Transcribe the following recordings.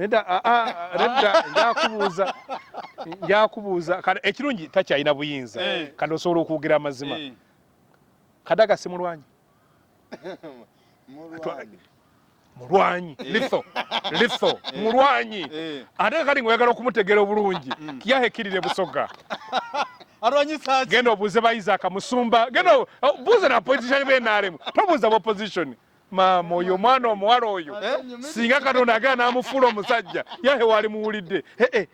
Nedda, nedda, njakubuuza, njakubuuza. Kale ekirungi takyalina buyinza, kati osobola okwogera amazima. Kadaga si mulwanyi? Mulwanyi litho litho, mulwanyi. Ate kati ngaoyagala okumutegeera obulungi, kiyahekirire Busoga. Alwanyisa ki? Genda obuuze ba Isaac Musumba, genda buuze na politician b'NRM, tobuuza ba opposition. Maama oyo, omwana omuwala oyo, singa Katonda agenda n'amufuula omusajja, yahe wali muwulidde. Eh, eh.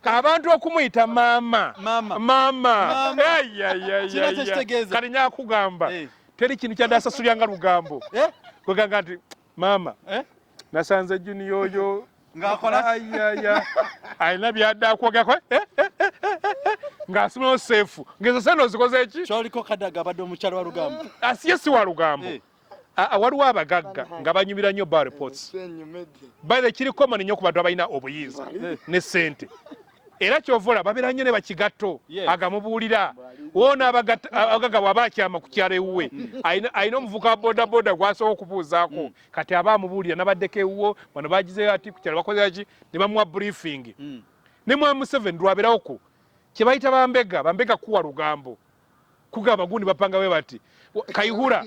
Abantu okumuyita maama. Maama. Maama. Maama. Ai, ai, ai, Kino ai, kye ai. kitegeeza. Kati nyakugamba, teri kintu kyadde nga lugambo kweganga nti maama, nasanze Junior oyo Ng'akola ki? Ayaya, alina byadde akwogerako, ng'asimayo seefu ngezo sente ozikoze eki? Kyoliko Kadaga abadde omukyalo wa lugambo. Asiye si wa lugambo. Waliwo abagagga nga banyumira nnyo bar reports. By the kiri common nnyo ku bantu abalina obuyinza ne ssente, era kyova olaba babeera nnyo ne bakigatto agamubuulira woona. Abagagga bw'aba akyama ku kyalo ewuwe, alina omuvuka wa boda boda gwasobola okubuuzaako. Kati aba amubuulira, nabaddeko ewuwo, bano bagizeyo ati ku kyalo bakoze ki, ne bamuwa briefing. Ne mwami Museveni lwabeerawo ku kye bayita bambega, bambega kuwa lugambo, kugamba gundi bapanga bwe bati. Kaihura,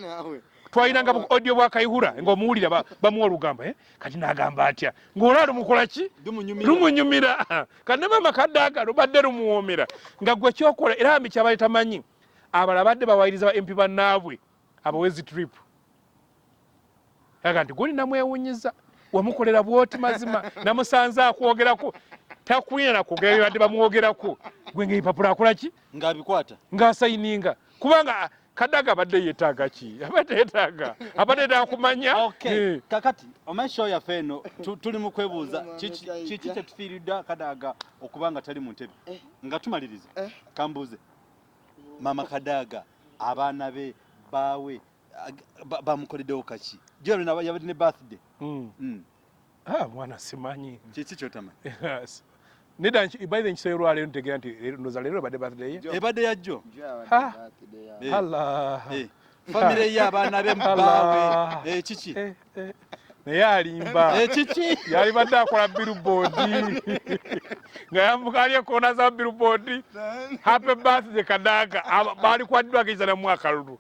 twalinanga bu audio bwa Kaihura ng'omuwulira bamuwa olugambo, eh? Kati n'agamba atya ng'olaba lumukola ki? Lumunyumira. Lumunyumira. Kati ne maama Kadaga lubadde lumuwoomera nga gwe kyokola. Era ambi kyabadde tamanyi, abalala badde bawayiriza ba MP bannaabwe abawezi trip aga nti guli namwewunyiza wamukolera bwoti, mazima namusanze akwogerako, takwina nakwogera byebadde bamwogerako, gwe ngaempapula akola ki? Ng'abikwata. Ng'asayininga, kubanga Kadaga abadde yeetaaga ki? Abadde yeetaaga, abadde yeetaaga kumanya. Okay. Kakati omanyi show yaffe eno tuli mu kwebuuza kiki kyetufiiriddwa Kadaga okuba nga tali mu ntebe. Nga tumaliriza, kambuuze maama Kadaga, abaana be, baawe bamukoleddewo kaki? Jero yabadde ne birthday. Ah, mwana simanyi. Kiki kyotamanyi? Nedda, by the nkiseera olwaleero ntegeera nti ndowooza leero ebadde birthday ye. Ebadde yajjo. Ha. Allah. Famire ye, abaana be, Allah. baawe, kiki? Eh, eh. Naye alimba. Kiki? Yalibadde akola billboard nga yambuka ali ekoona za billboard, "Happy birthday Kadaga." Baali kwaddwako ekizanamu akalulu.